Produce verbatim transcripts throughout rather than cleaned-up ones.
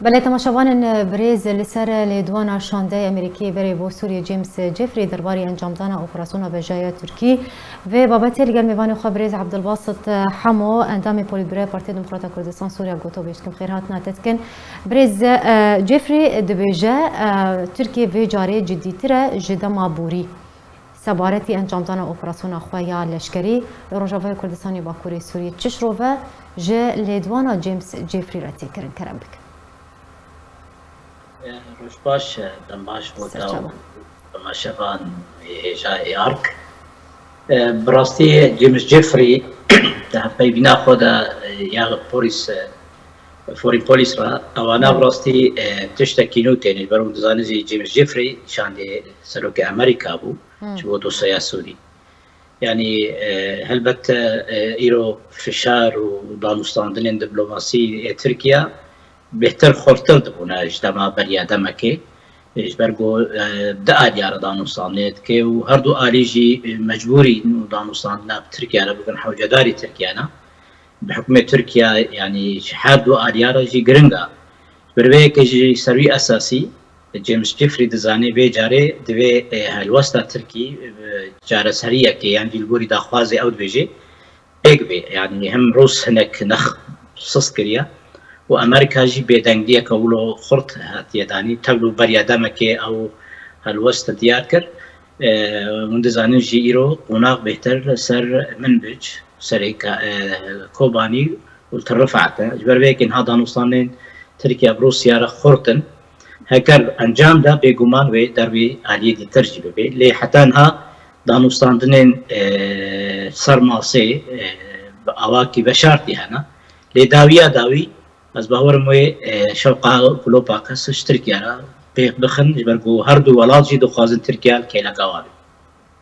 Belê temaşevanên birêz, li ser lêdwana şandeyê Amerîkî berê bo Sûriyê James Jeffrey derbarê encamdana operasyona vejaya Tirkî vê babetê li gel mêvanê xwe birêz Abdulbasit Hemo, endamê Polîtbüroya Partiya Demokrata Kurdistan Sûriya gotobêj dikim. Xêrhatina te dikin. Birêz, e, Jeffrey dibêje, e, Tirkiye vê carê cidîtir e ji dema borî. Sebaretî encamdana operasyona xwe ya leşkerî li Rojavayê Kurdistanê Bakurê Sûriyê çi şirove ji lêdwana James Jeffrey re tê kirin? Kerem bikin. Roj baş, dem baş bo te û temaşevan hêja ê ARK. Bi rastî James Jeffrey di hevpeyvîna xwe de ya li polîs, Foreign Policy re, ewana bi rastî tiştekî nû têne. Ji ber hûn dizanin jî James Jeffrey şandê serokê Amerîka bû ji bo dosyaya Sûrî. Yanî, e, helbet, e, îro fişar û danûstandinên diplomasî ê Tirkiye bêhtir xurtir dibûne ji dema beriya demekê. E, ji ber ku, e, di aliya re danûstandinê dike û her du alî jî, e, mecbûr in û danûstandina bi Tirkiye re bikin hewcedarî Tirkiye ne. Bi hukmê Tirkiye, yanî ji her du aliya re jî giring e. Ji ber vê yekê jî ser wî esasî James Jeffrey dizane vê carê divê, e, helwesta Tirkî, e, çareseriyekê yan jî li gorî daxwazê ew dibêje pêk bê. Yanî hem Rûs hinek nex sist kiriye û Amerîka jî bêdengiyeke wilo xurt hatiye danî. Tevlû beriya demekê ew helwest diyar kir. E, hûn dizanin jî îro qonax bêhtir li ser Minbic, serê ka-, e, Kobanî û li Til Rifat e. Ji ber vê yekê niha danûstanên Tirkiye bi Rûsya re xurt in. Heger encam da, bêguman wê dervî aliyê dîtir jî bibe. Lê heta niha danûstandinên, e, ser masê, e, bi awakî veşartî hene. Lê dawiya dawî, ez bawerim wê, e, şewqa û kulopa kes ji Tirkiye re pêk bixin, ji ber ku her du welat jî dixwazin Tirkiye li kêleka wan be.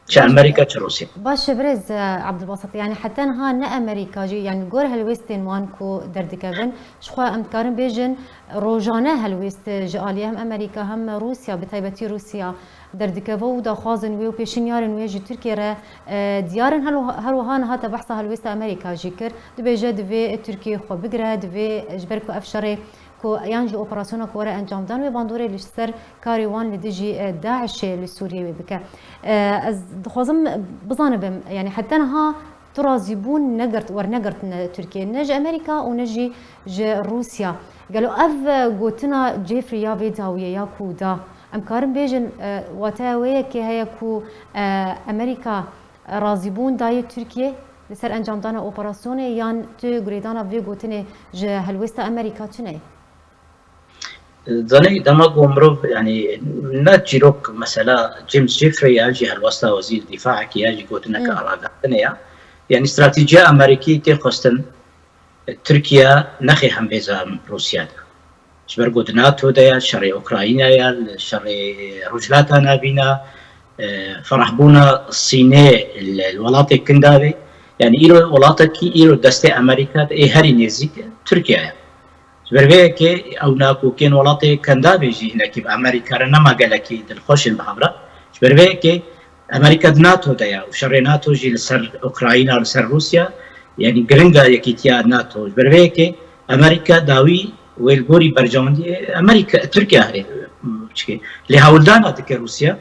Çi Amerîka, çi Rûsya. Baş e, birêz, e, Abdulbasit, yanî heta niha ne Amerîka jî, yanî gor helwêstên wan ku derdikevin, ji xwe em dikarin bêjin, rojane helwêst ji aliyê hem Amerîka hem Rûsya, bi taybetî Rûsya derdikeve û daxwazên wê û pêşinyarên wê ji Tirkiye re, e, diyar in. Her wiha, her wiha niha te behsa helwêsta Amerîka jî kir. Dibêje divê Tirkiye xwe bigire, divê ji ber ku ev şerê ku yan jî operasyona ku were encamdan wê bandorê li ser karê wan li dijî, e, DAIŞê li Sûriyê wê bike. E, ez dixwazim bizanibim, yanî heta niha tu razîbûn negirt, wernegirtine Tirkiye, ne ji Amerîka û ne jî ji Rûsya. Gelo ev, e, gotina Jeffrey ya vê dawiyê ya ku da, em karin bêjin, e, wateya wê yekê heye ku, e, Amerîka razîbûn dayê Tirkiye li ser encamdana operasyonê, yan tu girêdana vê gotinê ji helwêsta Amerîka tune ye? Zanî, dema ku mirov, yanî, ne çîrok, mesela James Jeffrey ya jî helwesta wezîr dîfaekî ya jî gotineke Hmm. araxastinê ya. Yanî stratejiya Amerîkî tê xwestin Tirkiye nexê hembêza Rûsya de. Ji ber ku di NATO de ya, şerê Ukrayna ya, li şerê Rojhilata Navîn a, e, ferehbûna Sînê li, li welatê Kindavê. Yanî îro welatekî îro destê Amerîka de ê herî nêzîk Tirkiye ye. Ji ber vê yekê ew nakokên welatê Kendavê jî hinekî bi Amerîka re nema gelekî dilxweş in bi hev re. Ji ber vê yekê Amerîka di NATO de ye û şerê NATO jî li ser Ukrayna, li ser Rûsya, yanî giring e yekîtiya NATO. Ji ber vê yekê Amerîka dawî wê li gorî berjewendiyê Amerîka, Tirkiye herê çikê. Lê hewldana dike Rûsya,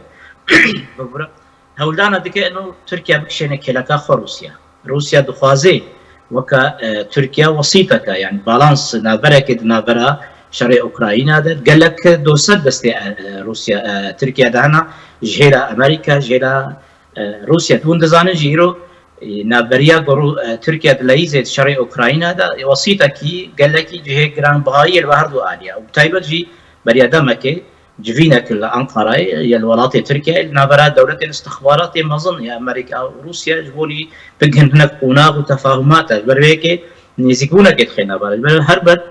bibûre, hewldana dike ino Tirkiye bikişêne kêleka xwe Rûsya. Rûsya dixwaze weke, e, Tirkiye wesîteke, yanî balans, navberekê di navbera şerê Ukrayna de gelek doser destê, e, Rûsya, e, Tirkiye de hene, ji hêla Amerîka, ji hêla, e, Rûsya. Hûn dizanin jî îro, e, navberiya ku Rû-, e, Tirkiye dileyîze di şerê Ukrayna de, e, wesîtekî gelekî cihê giranbihayî ye li her du aliya. Û bi taybet jî beriya demekê civînek li Ankarayê ye, li welatê Tirkiyeyê, li navbera dewletên istixbaratê mezin ya Amerîka û Rûsya ji bo wî bigihîn hinek qonax û tefahumat e. Ji ber vê yekê nêzîkbûnekê dixê navbera. Ji ber her ber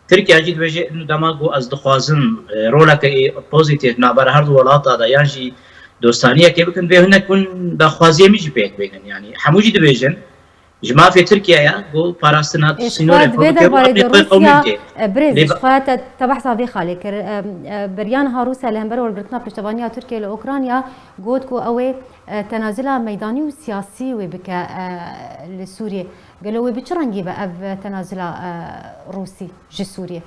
Tirkiye jî dibêje, ino dema ku ez dixwazim, e, roleke ê pozîtîf navbera her du welata de yan jî dostaniyekê bikim, divê hinek hûn daxwaziyê min jî pêk bênin. Yanî hemû jî dibêjin, Ji mafê Tirkiye ya ku parastina Ê, ji xwe sînorê di xwe vê bike û derbarê de amî xwe Rûsya, qewimî bike. E, birêz, Lê ji ba- xwe te, te behsa vê xalê kir. E, e, beriya niha Rûsya li hember wergirtina piştevaniya Tirkiye li Ukrayna got ku ew ê, e, tenazila meydanî û siyasî wê bike, e, li Sûriyê. Gelo wê bi çi rengî be ev tenazila, e, Rûsî ji Sûriyê?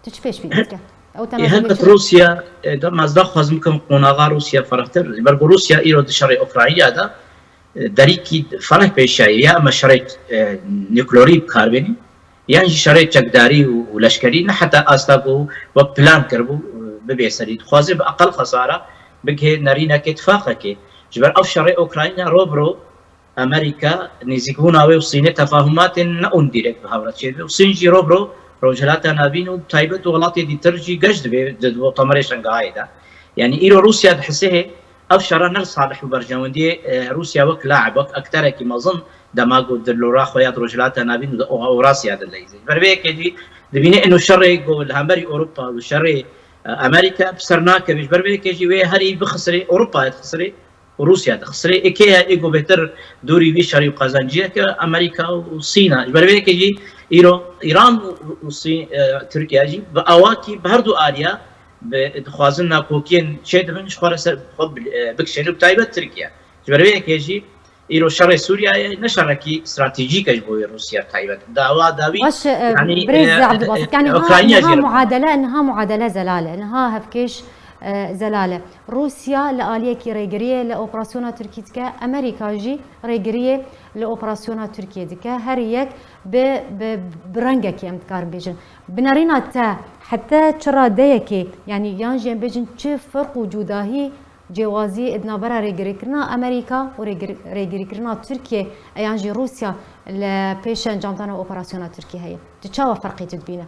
Tu çi pêşbînî dike? Ew te Ê, helbet Rûsya, e, da, ez daxwazim bikim qonaxa Rûsya ferehtir. Ji ber ku Rûsya îro di şerê Ukrayna de, e, derîkî fereh pêşiya ye. Ya em şerê, e, nukleerî bi kar bênî, yan jî şerê çekdarî û, û leşkerî, ne heta asta ku wek plan kiribû, e, bibê serî. Dixwaze bi eqel xesara bigihê nerînekê, tifaqekê. Ji ber ev şerê Ukrayna ro bi ro Amerîka nêzîkbûna wê û Sînê tefahumatên ne û direkt bi hev re çêdibe û Sîn jî ro bi ro Rojhilata Navîn û bi taybet welatê dîtir jî geş dibe di, di bo temerê Şangayê de. Yanî îro Rûsya dihesihê ev şera ne li salih û berjewendiyê, e, Rûsya wek laib, wek akterekî mezin dema ku di lora xwe ya di Rojhilata Navîn û di Ew-, Ewrasya de dileyze. Ji ber vê yekê jî dibîne ino şerê ku li hemberî Ewropa û şerê, e, Amerîka bi ser nakeve. Ji ber vê yekê jî wê herî bixisirê, Ewropayê dixisirê û Rûsya dixisirê. Ê kê ye ê ku bêhtir dûrî vî şerî û qezenciyê ke? Amerîka û Sîn e. Ji ber vê yekê jî îro Îran û, û Sî-, e, Tirkiye jî bi awakî bi her du aliya bi, dixwazin nakokiyên çêdibin ji xwe re ser xwe bi, e, bikişêne, bi taybet Tirkiye. Ji ber vê yekê jî îro şerê Sûriyeyê ne şerekî stratejîk e ji bo Rûsya taybet. Dawa dawî Baş, e, yanî, birêz e, Abdulbasit, e, yanî ha, Ukrayna niha jî muadele, niha muadele zelal e, niha hevkêş, e, zelal e. Rûsya li aliyekî rêgiriyê li operasyona Tirkî dike, Amerîka jî rêgiriyê li operasyona Tirkiyê dike. Her yek bi, bi, bi rengekî em dikarin bêjin. Bi nerîna te heta çi radeyekê, yanî yan jî em bêjin çi ferq û cudahî, cêwazî di navbera rêgirîkirina Amerîka û rêgir-, rêgirîkirina Tirkiyê e yan jî Rûsya li pêş encamdana operasyona Tirkiyê heye? Tu çawa ferqê tu dibîne?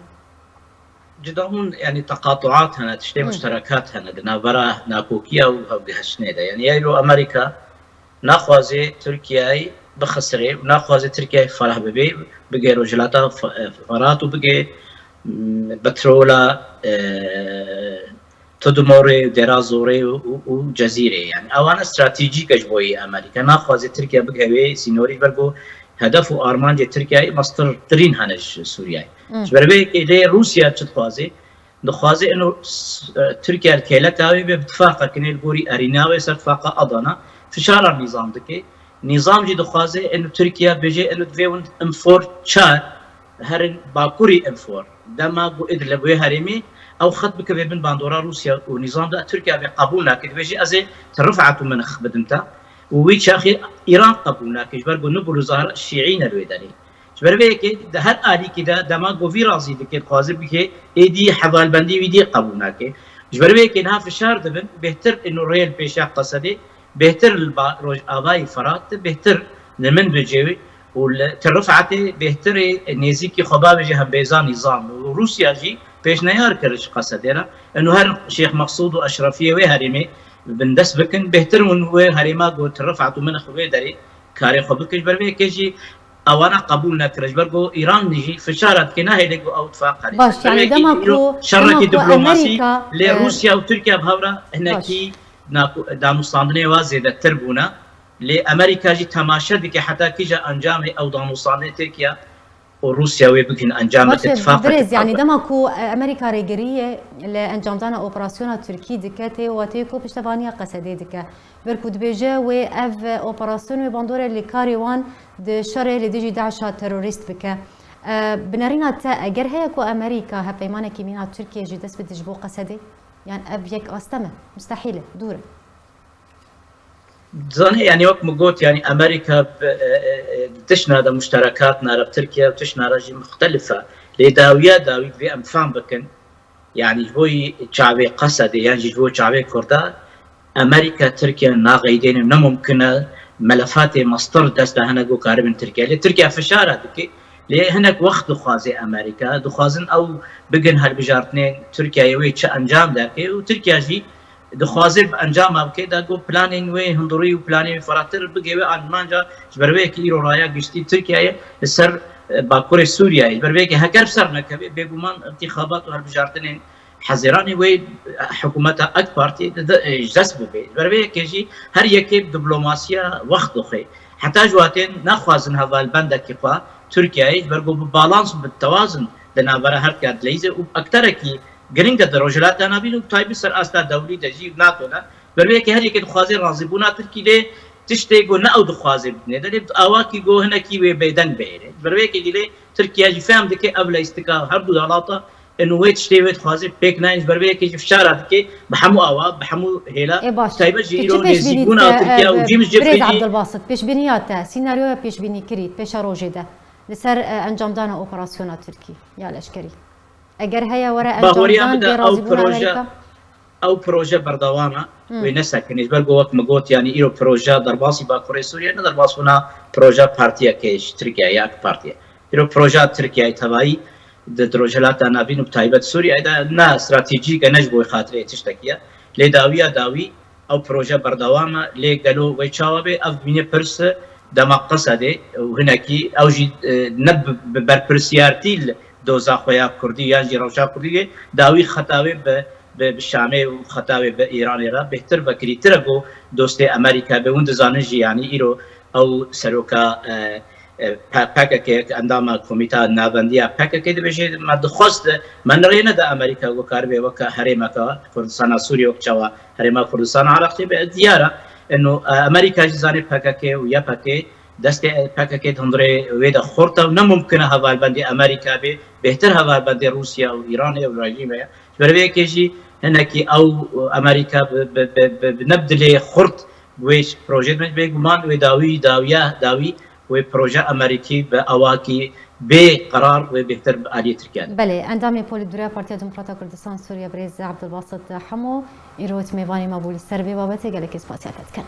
Cida hûn, yanî, teqatuat hene, tiştê Hı. muşterekat hene di navbera nakokiya û hevgihiştinê de. Yanî, ya îro Amerîka naxwaze Tirkiyeyê bixisirê û naxwaze Tirkiyeyê ferah bibe, bigê Rojhilata F-, Ferat û bigê, mm, petrola, e, Tudmorê, Dêra Zorê û, û, û Cezîrê. Yanî, ewana stratejîk e ji bo yê Amerîka. Naxwaze Tirkiye bighe wê sînorî, ji ber ku hedef û armancê Tirkiyeyê mestirtirîn hene ji Sûriyeyê. Hı. Ji ber vê yekê lê Rûsya çi dixwaze? Dixwaze ino s-, e, Tirkiye li kêleka wê be, bi tifaqek ine li gorî erîna wê ser tifaqa Adana. Fişara nîzam dike. Nîzam jî dixwaze ino Tirkiye bêje ino divê hûn Infor çar herin bakurî Infor. Dema ku Idlib wê herêmê ew xet bikeve bin bandora Rûsya û nîzam de, Tirkiye vê qebûl nake. Dibêje ez ê Tirifat û Minix bidim te. Û wî çaxê Îran qebûl nake. Ji ber ku Nubul û Zahra şîî ne li wê derê. Ji ber vê yekê di her alîkî de dema ku vî razî dike, dixwaze bike, êdî hevalbendî wî dî qebûl nake. Ji ber vê yekê niha fişar dibin, bêhtir ino rê li pêşiya Qesedê, bêhtir li ba-, Rojavayê Ferat de, bêhtir li Minbicê û li Tirifetê, bêhtirê nêzîkî xwe bavêje hembêza nîzam. Û Rûsya jî pêşniyar kir ji Qesedê re, ino her Şêx Meqsûd û Eşrefiyê wê herêmê bindest bikin, bêhtir hûn wê herêma ku Tirifet û Minix wê derê karê xwe bikin. Ji ber vê yekê jî ewana qebûl nekir. Ji ber ku Îran jî fişara dike, nahêle ku ew tifaq herê. Baş, yanî dema ku, şerekî diplomasî lê Rûsya û Tirkiye bi hev re hinekî danûstandinê wa zêdetir bûne. Lê Amerîka jî temaşe dike heta kîja encamê ew danûstandinê Tirkiye û Rûsya wê bikin encameke tifaqeke. Birêz, yanî dema ku, e, Amerîka rêgiriyê li encamdana operasyona Tirkî dike, tê wetê ku piştevaniya Qesedê dike. Ber ku dibêje wê ev operasyon wê bandore li karê wan di şerê li dijî DAIŞa terorîst bike. E, bi nerîna te, eger heye ku Amerîka hevpeymanekî mîna Tirkiyê jî dest bide ji bo Qesedê? Yan ev yek aste me? Mustehîl e, dûr e. Dizane, yanî wek min got, yanî Amerîka bi, e, e, e, tişna de muşterekat nare bi Tirkiye û tişna re jî muxtelif e. Lê dawiya dawî divê em fam bikin. Yanî ji bo yî çavê Qesedê yan jî ji bo çavê Kurda, Amerîka Tirkiye naxeydêne, ne mumkin e. Melefatê mestir dest de hene ku karibin Tirkiye. Lê Tirkiye fişara dike. Lê hinek wext dixwaze Amerîka. Dixwazin ew bigin hilbijartinên Tirkiyeyê wê çi encam derke û Tirkiye jî dixwaze bi encama bike, da ku planên wê hundirî û planên wê ferahtir bigê wê armanca. Ji ber vê yekê îro raya giştî Tirkiyeyê li ser, e, bakurê Sûriyeyê. Ji ber vê yekê heger bi ser nekeve, bêguman intixabat û hilbijartinên Hezêranê wê, e, hikûmeta AK Partî di, di, e, ji dest bibe. Ji ber vê yekê jî her yekê bi diplomasiya wext dixwe. Heta ji watên naxwazin hevalbendekî xwe Tirkiyeyê, ji ber ku bi balans û bi tewazin di navbera her diya dileyze û akterekî giring e di Rojhilata Navîn û bi taybî ser asta dewlî de jî, NATO de. Ber vê yekê her yekê dixwaze razîbûna Tirkî lê tiştê ku ne ew dixwaze bidinê de, lê bi awakî ku hinekî wê bêdeng bihêle. Ber vê yekê jî lê Tirkiye jî fehm dike ev leyîstika her du welata Eno wê tiştê wê dixwaze pêk nayên, ji ber vê yekê jî fişara dike bi hemû awa, bi hemû hêla. Ê baş. Taybet jî îro nêzîkbûna Tirkiye û cîmcî Tirkiye jî. Birêz Ebdilbasit, pêşbîniya te, sînaryoya pêşbînî kirî, pêşerojê de li ser, e, encamdana operasyona Tirkî ya leşkerî. Eger heye were encamdan bê razîbûna Amerîka? Ew proje berdewam e. Hmm. Wê nesekinî. Ji ber ku wek min got, yanî îro projeya derbasî Bakurê Sûriyê ne derbasbûna projeya partiyekê ji Tirkiyeyê ya AK Partiyê. Îro projeya Tirkiyeyê tevayî di, di Rojhilata Navîn û bi taybet Sûriyeyê de ne stratejîk e, ne ji bo xatirê tiştekî ye. Lê dawiya dawî ew proje berdewam e. Lê gelo wê çawa bê? Ev bîne pirs dema Qesedê û hinekî ew jî, e, ne bi, bi berpirsiyartî li doza xwe ya Kurdî yan jî rewşa Kurdî bê, dawî xeta wê bi, bi, bi Şamê û xeta wê bi Îranê re bêhtir ve kirîtir e ku dostê Amerîka bê. Hûn dizanin jî, yanî îro ew seroka, e, e, P-, P K K, yek endama Komîta Navendiya P K K dibêje, me dixwest, me nirê neda Amerîka ku karibe weke herêmeke Kurdistana Sûriyê, wek çawa Herêma Kurdistana Iraqê be, diyar e. Eno, e, Amerîka jî zanê P K K û Y P G destê P K K di hundirê wê de xurt e û ne mumkin e hevalbendê Amerîka bê, bêhtir hevalbendê Rûsya û Îranê û rejîmê ye. Ji ber vê yekê jî hinekî ew Amerîka bi, bi, bi, bi, bi ne bi dilê xurt bi wê projê de, bêguman wê dawî, dawiya, dawî wê proje Amerîkî bi awakî bê qerar wê bêhtir bi aliyê Tirkiye de. Belê, endamê Polîtbûroya Partiya Demokrata Kurdistan Sûriye birêz Ebdilbasit Hemo, îrot mêvanê me bû li ser vê babetê, gelekî spasiya te dikin.